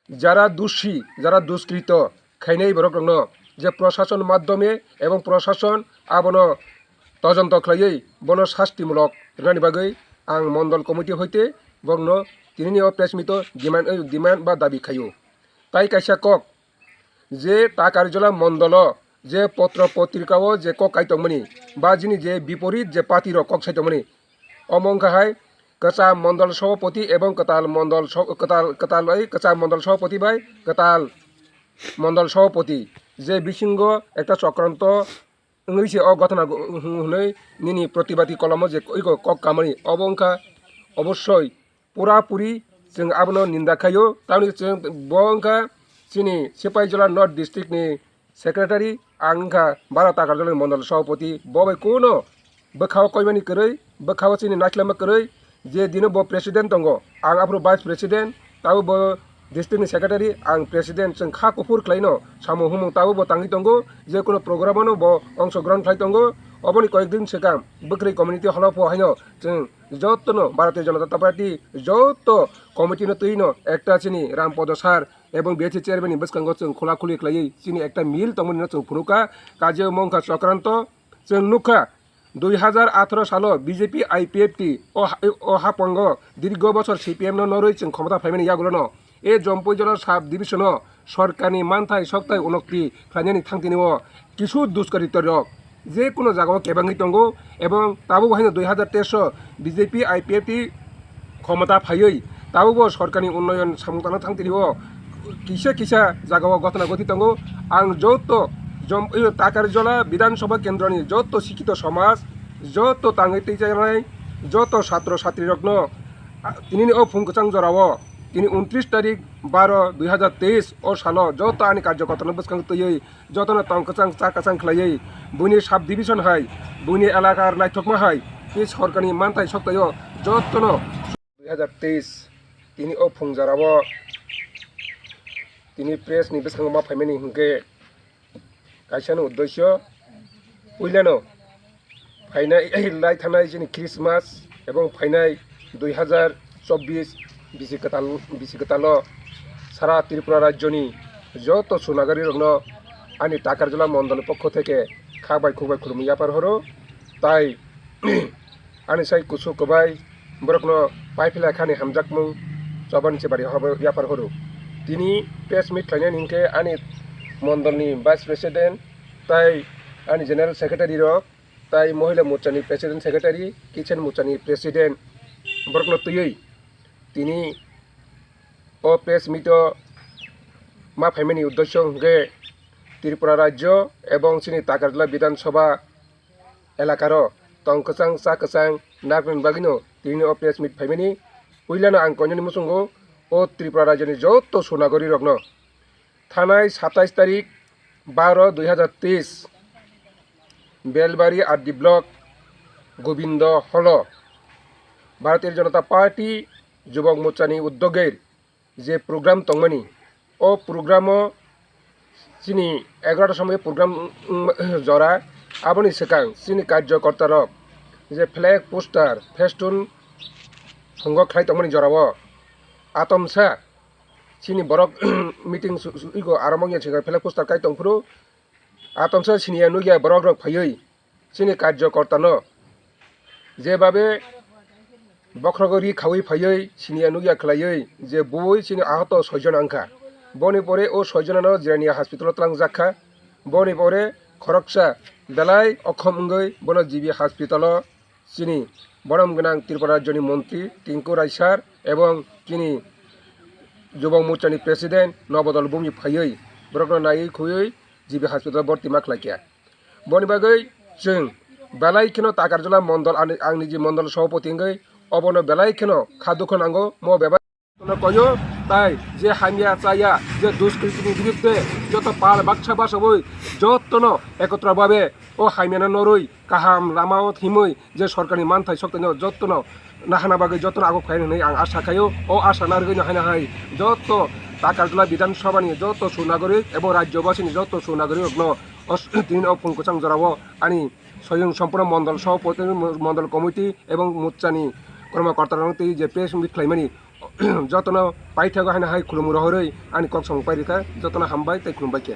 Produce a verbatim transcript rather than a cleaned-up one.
jara dushi, jara duskrito khainai borok rokno je proshashon madhyome ebong proshashon abono tojonto khlaiwi bono shastimulok rwnani bagwi ang mondol committee hoite borokno tinini o press meet o demand, demand ba dabi khaio. Tai kaisa kok, je Takarjala mondolo je potro potrika o je kok kai tongmani ba jini je biporit je party rok kok sai tongmani, omo wngkha hai kwcham mondol sobhapoti ebong kwtal mondol so-, kwtal, kwtal bai kwcham mondol sobhapoti bai kwtal mondol sobhapoti je bisingo ekta chokranto wngwi se o ghotona go-, hwnwi nini protibadi kolomo je iko kok kamani obo wngkha obossoi pura puri chwng abono ninda khaio. Tamoni chwng bo wngkha chini Sipaijala North District ni secretary, ang wngkha Bara Takarjala ni mondol sobhapoti. Bo bai kuno bwkhao koimani kwrwi, bwkhao chini naikhlama kwrwi, je dino bo president tongo, ang aphuru vice president, tabuk bo district ni secretary, ang president, chwng kha kuphur khlaino samung humung tabuk bo tangwi tongo, je kuno program ano bo ongshogrohon khlai tongo. Oboni koyek din swkang bwkrwi community hall o pho haino chwng jotono Bharatiya Janata Party joto committee no twino ekta chini Rampodo sir ebong B H C chairman ni bwskango chwng khula khuli khlaiwi chini ekta meal tongmani no chwng phunukha. Kaje omo wngkha chokranto. Chwng nukha dui hazar atharo salo B J P I P F T o ha-, o hapango dirgo bochor C P M no norwi chwng khomota phaimani yagulono e Jompui Jala sub division o sorkarni manthai sokthai unokti khlainani thangtini o kisu duskaritorok je kuno jagao kebangwi tongo ebong tabuk haino dui hazar teis o B J P I P F T khomota phaiwi tabukbo sorkarni unnoyon samung tangna thangtini o kisa kisa jagao gotona goti tongo. Ang joto Jom-, Takarjala Bidhan Sabha Kendroni joto sikhito somaj, joto tangwi twijaknai, joto satro satrirokno, a, tinini o phung kwchang jorao tini untris tarik baro dui hazar teis o salo joto ani karjokortano bwskango twiwi jotono tong kwchang cha kwchang khlaiwi buini sub division hai, buini elakar naithokma hai, tei sorkarni manthai soktaio jotono dui hazar teis tini o phung jorao tini press ni bwskango ma phaimani hinkhe kaisa no uddesyo puilano phainai lai thanai chini Christmas ebong phainai dui hazar chobbish bisi kwtal, bisi kwtalo sara Tripura rajyoni joto Sunagari rokno ani Takarjala mondol pokho theke kha bai khuk bai khulumwi yapar horo. Tai ani sai kusu kwbai borokno paiphlai khani hamjakmung chobani se bari yapar horo. Tini press meet khlainani hinkhe ani mondolni vice president tai ani general secretary rok tai Mohila Morchani President Secretary, Kisan Morchani President, borokno twiwi tini o press meet o ma phaimani uddesyo hwnkhe Tripura Rajyo ebong chini Takarjala Bidhan Sabha elakaro tong kwchang cha kwchang narwknani bagwino tini o press meet phaimani. Puilano ang koinani muchungo o Tripura Rajyoni joto Sunagori rokno thanai satais tarik baro dui hazar teis Belbari R D Block Gobindo Holo Bharatiya Janata Party Jubok Morchani uddogir je program tongmani, o programo chini egarota somoi program, mm, jora, aboni swkang chini karjokortarok je flag, poster, festoon phungo khlai tongmani jorao atomsa chini borok meeting su-, su-, iko aro mangya chini flag poster kai tongphuru. Atomsa siniya nukya borok rok phaiwi chini karjokortano jebabe bokhrogo ri khawi phaiwi siniya nukya khlaiwi je bui chini ahoto soijon angkha. Boni pore o soijonano Jirania hospitalo twlangjakha. Boni pore khoroksa belai okhom wngwi bono G B hospitalo chini borom gwnang Tripura Rajyoni Montri Tinku Rai sir ebong chini Jubok Morchani President Nobodol Bhumi phaiwi borokno naiwi khuiwi G B hospital borti ma khlaikha. Boni bagwi chwng belai kheno Takarjala mondol ani, ang niji mondol sobhapoti wngwi obono belai kheno kha dukho nango. Mo bebak Koyo tai je hamya chaya, je duskritini birudde joto pal baksa basaboi jotono ekotra babe o hamyano noroi kaham lamao thimoi je sorkarni manthai soktaino jotono nahana bagwi jotono agok phaina hinwi ang asa khaio. O asa narwgwino haino hai joto Takarjala Bidhan Sabhani joto sunagorik ebo rajyobasini joto sunagorik rokno os-, tini o phung kwchang jorao ani soyung sompurno mondol sobhapoti, mondol committee ebong Morchani kormokortarok tei je press meet khlaimani jotono paithago haino hai khulumung rohorwi ani kok samung pairikha, jotono hambai tei khulumbai khe.